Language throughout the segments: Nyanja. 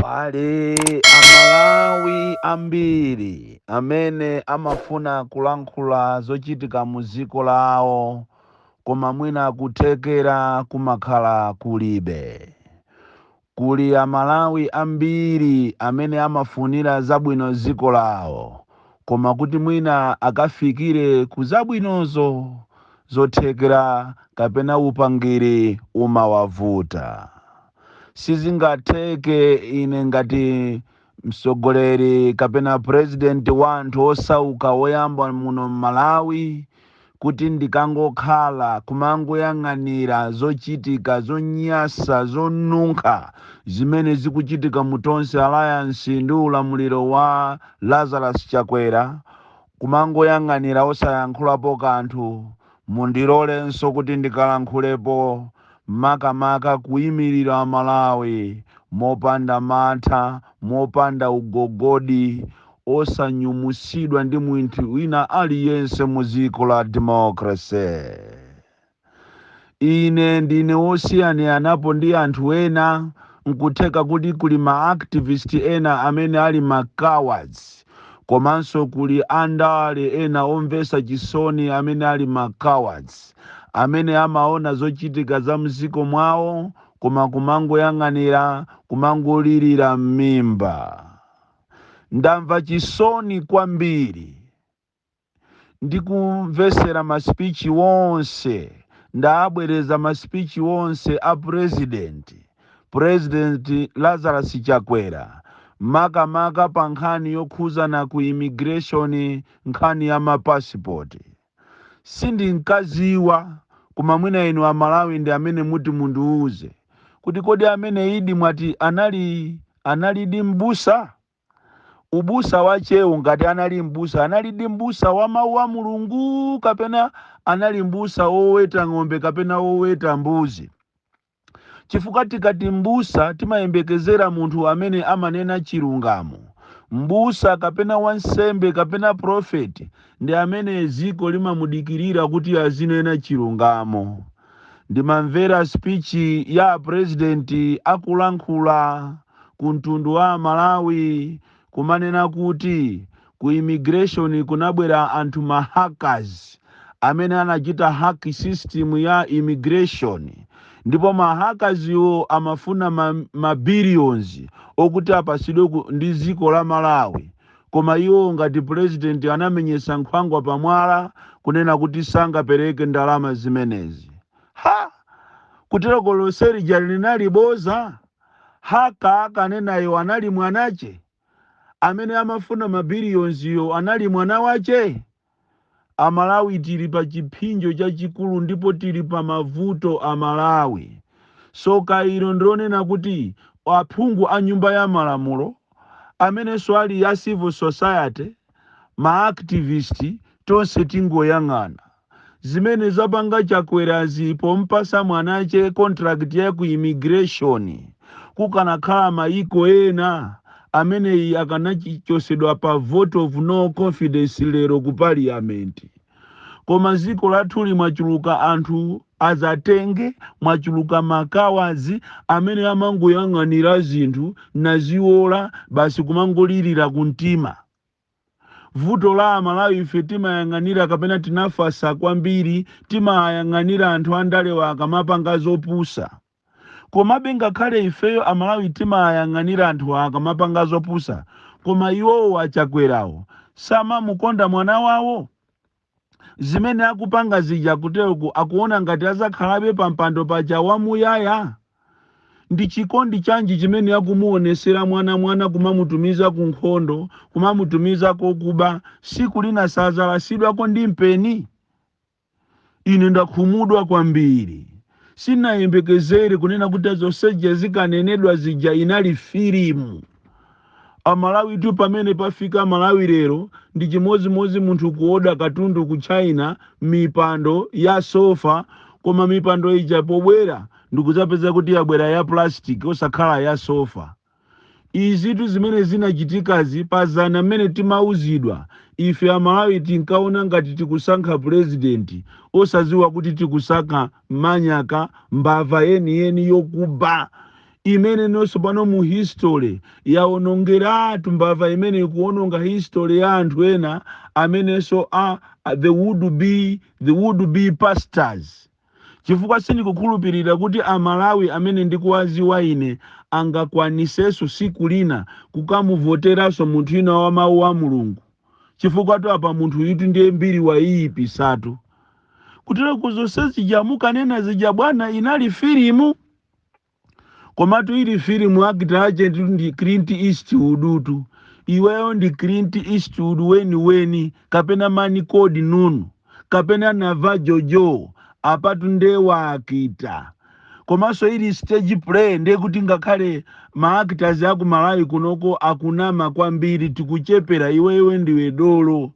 Pali Amalawi ambiri amene amafuna kulankhula zochitika mu dziko lawo, koma mwina kuthekera kumakhala kulibe. Kuli Amalawi ambiri amene amafunira zabwino dziko lawo, koma kuti mwina akafikire ku zabwinozo, zothekera kapena upangiri umawavuta. Sizingatheke ine ngati mtsogoleri kapena president wa anthu osauka woyamba muno m'Malawi kuti ndikangokhala kumangoyang'anira zochitika zonyasa, zonunkha zimene zikuchitika mu Tonse Alliance ndi ulamuliro wa Lazarus Chakwera, kumangoyang'anira osayankhulapo kanthu. Mundilolenso kuti ndikalankhulepo, makamaka kuyimirira Malawi mopanda mantha, mopanda ugogodi, osanyumusidwa ndi munthu wina aliyense mu dziko la democracy. Ine ndine wosiyaniranapo ndi anthu ena. Nkutheka kuti kuli ma activist ena amene ali ma cowards, komanso kuli andale ena omvesa chisoni amene ali ma cowards, amene amaona zochitika za mdziko mwawo koma kumangoyang'anira, kumangolirira m'mimba. Ndamva chisoni kwambiri ndikumvesera ma speech wonse. Ndabwereza ma speech wonse a President Lazarus Chakwera, makamaka pa nkhani yokhuzana ku immigration, nkhani ya mapasipoti. Sindinkaziwa, koma mwina inu Amalawi ndi amene muti mundiuze kuti kodi amene idi mwati analidi mbusa, ubusa wachewu? Ngati anali mbusa, analidi mbusa wa mawu a Mulungu kapena anali mbusa woweta ng'ombe kapena woweta mbuzi? Chifukwa tikati mbusa, timayembekezera munthu amene amanena chilungamo. Mbusa kapena wansembe kapena profeti ndi amene ziko limamudikirira kuti azinena chilungamo. Ndimamvera speech ya president akulankhula ku mtundu wa Malawi, kumanena kuti ku immigration kunabwera anthu, ma hackers amene anachita hack system ya immigration, ndipo ma hackers iwo amafuna ma billions okuti apasidwe ndi dziko la Malawi. Koma iwo ngati president anamenyesa nkhwangwa pamwala kunena kuti sangapereke ndalama zimenezi. Ha, kutereko loserija linali boza? Hacker akanenayo anali mwanache? Amene amafuna ma billions yo anali mwana wache? Amalawi tili pa chipsinjo chachikulu ndipo tili pa mavuto. Amalawi, soka ilo ndilonena kuti aphungu a Nyumba ya Malamulo amenenso ali ya civil society, ma activist, tonse tingoyang'ana zimene zapanga Chakwerazi pompasa mwanache contract ya ku immigration. Kukanakhala maiko ena, ameneyi akanachosedwa pa vote of no confidence lero ku parliament. Koma dziko lathuli mwachuluka anthu azatenge, mwachuluka ma cowards amene amangoyang'anira zinthu naziola basi, kumangolirira kumtima. Vuto la Amalawi ife timayang'anira kapena tinafasa kwambiri, timayang'anira anthu andalewa akamapanga zopusa. Komabe ngakhale ifeyo Amalawi timayang'anira anthu akamapanga zopusa, koma iwowo Achakwerawo samamukonda mwana wawo? Zimene akupanga zija, kuteroku akuona ngati azakhalabe pa mpando paja wamuyaya? Ndi chikondi chanji chimene akumuonesera mwana kumamutumiza ku nkhondo, kumamutumiza kokuba? Siku lina sazalasidwako ndi mpeni? Ine ndakhumudwa kwambiri. Sinayembekezere kunena kuti zonseja zikanenedwa zija inali filimu. Amalawi tu, pamene pafika Malawi lero ndi chimodzimodzi munthu kuoda katundu ku China, mipando ya sofa, koma mipando ija pobwera ndikudzapeza kuti yabwera ya plastic osakhala ya sofa. Izitu zimene zinachitikazi pazana mmene timauzidwa, ife Amalawi tinkaona ngati tikusankha purezidenti, osaziwa kuti tikusankha manyaka, mbava yeniyeni yokuba. Imene nonso pano mu history yaonongeratu, mbava imene ikuononga history ya anthu ena amenenso the would be pastors, chifukwa sindikukhulupirira kuti Amalawi amene ndikuwaziwa ine angakwanisenso siku lina kukamuvoteranso munthu ina wa mawu a Mulungu, chifukwa tu apa munthu yutu ndiye mbiri wayiyipisatu. Kutero zonse zija mukanena zija, bwana, inali filimu. Komatu ili filimu, actor ache ndi Clint Eastwood tu. Iweyo ndi Clint Eastwood weni weni, kapena Manikodi Nunu, kapena Navajo Joe. Apatu nde waakita. Komanso ili stage play, ndiye kuti ngakhale ma actors aku Malawi kunoko akunama kwambiri, tikuchepera. Iwewe ndiwe dolo,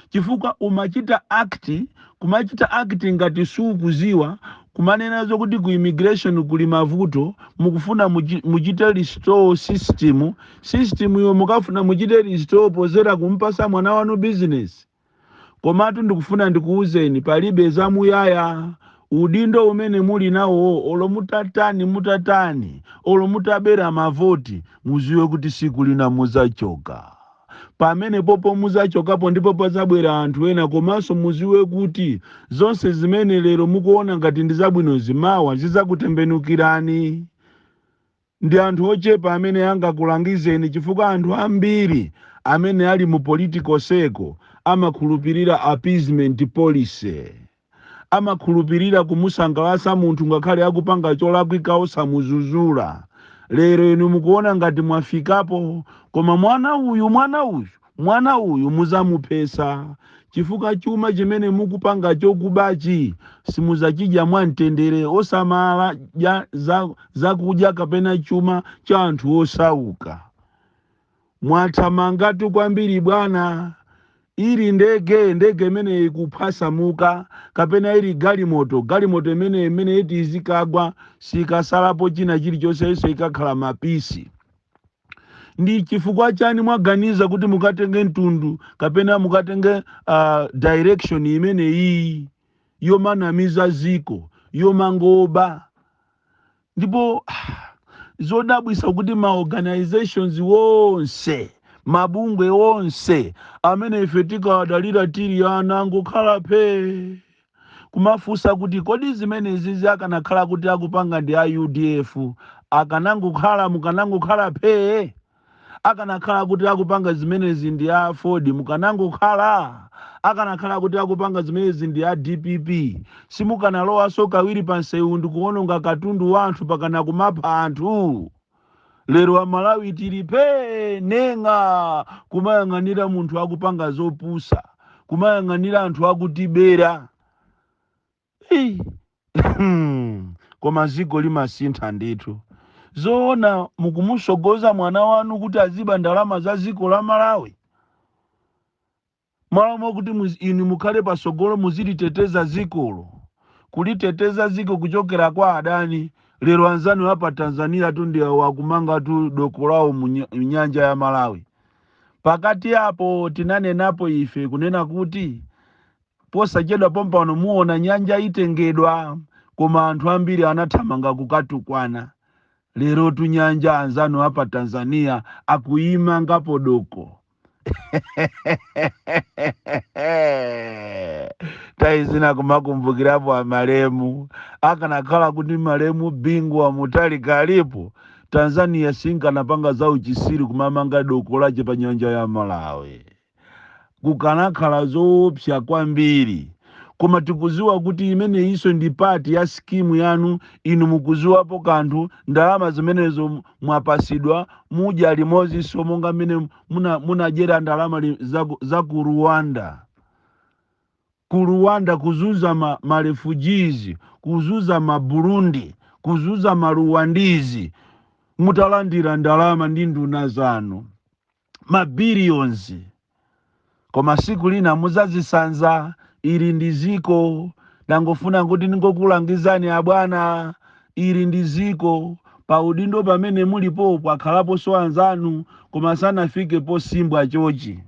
chifukwa umachita act, kumachita act ngati sukuziwa, kumanena zokuti ku immigration kuli mavuto, mukufuna muchite restore system. System iyo mukafuna muchite restore pozera kumpasa mwana wanu business. Komatu ndikufuna ndikuwuzeni, palibe zamuyaya. Udindo umene muli nawo, olo mutatani mutatani, olo mutabera mavoti, muziwe kuti siku lina muzachoka. Pamene popo muzachokapo, ndipo pazabwera anthu ena. Komanso muziwe kuti zonse zimene lero mukuona ngati ndi zabwino, zimawa zidzakutembenukirani. Ndi anthu ochepa amene angakulangizeni, chifukwa anthu ambiri amene ali mu political circle amakhulupirira appeasement policy, amakhulupirira kumusangalatsa munthu ngakhale akupanga cholakwika, osamuzuzula. Lero inu mukuona ngati mwafikapo, koma mwana uyu, mwana uyu, mwana uyu muzamuphesa, chifukwa chuma chimene mukupanga chokubachi simuzachidya mwamtendere. Osamala zakudya kapena chuma cha anthu osauka. Mwathamangatu kwambiri, bwana. Ili ndege, ndege imene ikuphwasamuka, kapena ili galimoto, galimoto imene iti izikagwa, sikasalapo china chilichonse, iso ikakhala mapisi. Ndi chifukwa chani mwaganiza kuti mukatenge mtundu kapena mukatenge direction imene iyi yomanamiza ziko, yomangoba? Ndipo zodabwisa kuti ma organizations wonse, mabungwe wonse amene ife tikawadalira tili ana, angokhala phe kumafunsa kuti kodi zimenezi akanakhala kuti akupanga ndi a UDF, akanangokhala, mukanangokhala phe? Akanakhala kuti akupanga zimenezi ndi a AFORD, mukanangokhala? Akanakhala kuti akupanga zimenezi ndi a DPP, simukanalowaso kawiri pa nsewu ndikuononga katundu wa anthu pakana kumapha anthu? Lero Amalawi tili phe nenga kumayang'anira munthu akupanga zopusa, kumayang'anira anthu akutibera. Ii. Koma ziko limasintha ndithu. Zoona mukumusogoza mwana wanu kuti aziba ndalama za ziko la Malawi, malo mokuti inu mukhale pasogolo, muziliteteza zikolo, kuliteteza ziko kuchokera kwa adani. Lero anzanu apa Tanzania tu ndi akumanga tu doko lawo mu nyanja ya Malawi. Pakati apo tinanenapo ife kunena kuti posachedwa pompano muona nyanja itengedwa, koma anthu ambiri anathamanga kukatukwana. Lero tu nyanja anzanu apa Tanzania akuyima ngapo doko. Taizina kumakumbukirapo amalemu. Akanakhala kuti malemu Bingu wa Mutharika alipo, Tanzania sinkanapanga za uchisiri kumamanga doko lache pa nyanja ya Malawi. Kukanakhala zoopsa kwambiri. Koma tikuziwa kuti imene iso ndi part ya scheme yanu. Inu mukuziwapo kanthu. Ndalama zimenezo mwapasidwa, mudya limodzinso monga mmene munadyera ndalama za ku Rwanda. Ku Rwanda kuzuza ma refugees, kuzuza ma Burundi, kuzuza ma Rwandese, mutalandira ndalama ndi nduna zanu, ma billions. Koma siku lina muzazisanza. Ili ndi ziko. Ndangofuna kuti ningokulangizani abwana, ili ndi ziko. Pa udindo pamene mulipo pakhalaponso anzanu, koma sanafike posimbwa chochi.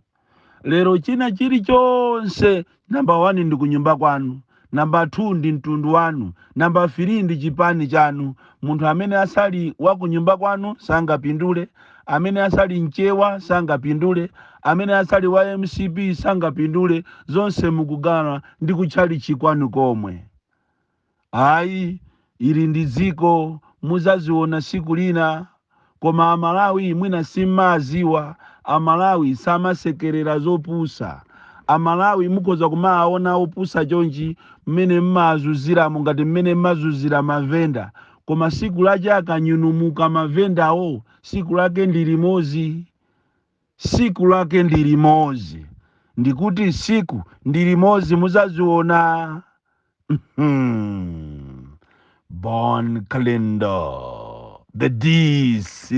Lero china chilichonse, number 1 ndi kunyumba kwanu, Namba 2 ndi mtundu wanu. Namba 3 ndi chipani chanu. Munthu amene asali wa kunyumba kwanu sangapindule, amene asali Mchewa sangapindule, amene asali wa MCP sangapindule. Zonse mukugana ndi kutchalichi kwanu komwe. Ayi, ili ndi dziko, muzaziona siku lina. Koma Amalawi mwina simmaziwa, Amalawi samasekerera zopusa. Amalawi mukhoza kumaona opusa chonchi mmene mmazuziramo, ngati mmene mmazuzira mavenda, koma siku lake akanyunumuka mavendawo, siku lake ndi limodzi, siku lake ndi limodzi. Ndikuti siku ndi limodzi, muzaziona. Bon Kalindo, the DC.